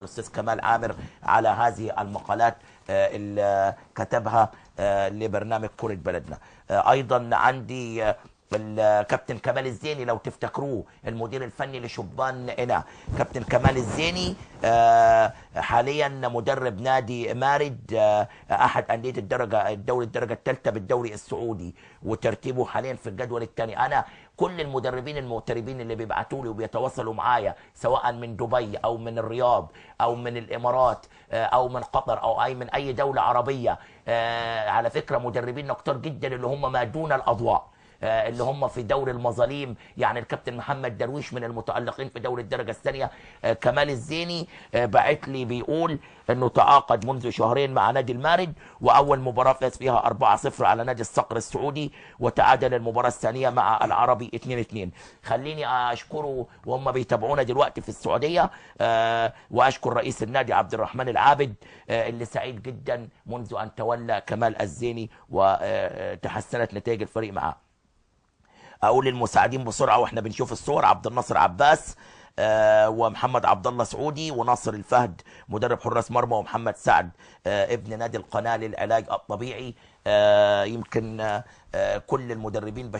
الاستاذ كمال عامر على هذه المقالات اللي كتبها لبرنامج كرة بلدنا. ايضا عندي الكابتن كمال الزيني، لو تفتكروه المدير الفني لشبان قنا. كابتن كمال الزيني حاليا مدرب نادي مارد، احد اندية الدوري الدرجة الثالثة بالدوري السعودي، وترتيبه حاليا في الجدول الثاني. انا كل المدربين المغتربين اللي بيبعتوا لي وبيتواصلوا معايا سواء من دبي او من الرياض او من الامارات او من قطر او اي من اي دولة عربية، على فكرة مدربين كتار جدا اللي هم ما دون الاضواء، اللي هم في دوري المظالم، يعني الكابتن محمد درويش من المتألقين في دوري الدرجة الثانية. كمال الزيني بعت لي بيقول انه تعاقد منذ شهرين مع نادي المارد، واول مباراة فاز فيها 4-0 على نادي الصقر السعودي، وتعادل المباراة الثانية مع العربي 2-2. خليني اشكره وهم بيتابعونا دلوقتي في السعودية، واشكر رئيس النادي عبد الرحمن العابد اللي سعيد جدا منذ ان تولى كمال الزيني وتحسنت نتائج الفريق معاه. اقول للمساعدين بسرعة واحنا بنشوف الصور: عبد الناصر عباس ومحمد عبد الله سعودي وناصر الفهد مدرب حراس مرمى، ومحمد سعد ابن نادي القناة للعلاج الطبيعي. يمكن كل المدربين